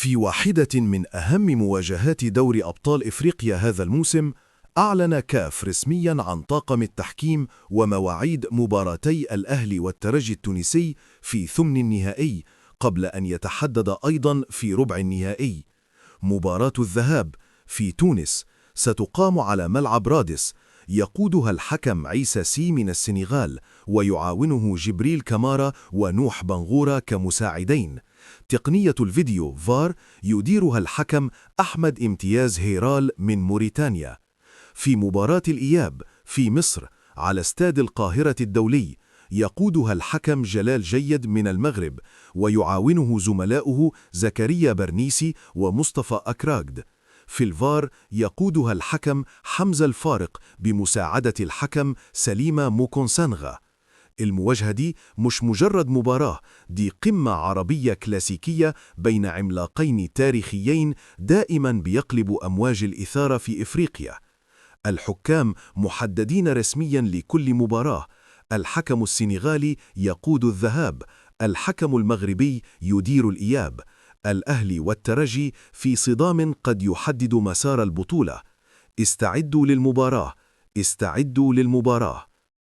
في واحدة من أهم مواجهات دوري أبطال إفريقيا هذا الموسم، أعلن كاف رسميا عن طاقم التحكيم ومواعيد مباراتي الأهلي والترجي التونسي في ثمن النهائي، قبل أن يتحدد أيضا في ربع النهائي. مباراة الذهاب في تونس ستقام على ملعب رادس، يقودها الحكم عيسى سي من السنغال، ويعاونه جبريل كمارا ونوح بنغورا كمساعدين. تقنية الفيديو فار يديرها الحكم أحمد امتياز هيرال من موريتانيا. في مباراة الإياب في مصر على استاد القاهرة الدولي، يقودها الحكم جلال جيد من المغرب، ويعاونه زملاؤه زكريا برنيسي ومصطفى أكراجد. في الفار يقودها الحكم حمزة الفارق بمساعدة الحكم سليمة موكونسانغا. المواجهة دي مش مجرد مباراة، دي قمة عربية كلاسيكية بين عملاقين تاريخيين دائما بيقلبوا أمواج الإثارة في إفريقيا. الحكام محددين رسميا لكل مباراة: الحكم السنغالي يقود الذهاب، الحكم المغربي يدير الإياب. الأهلي والترجي في صدام قد يحدد مسار البطولة. استعدوا للمباراة، استعدوا للمباراة.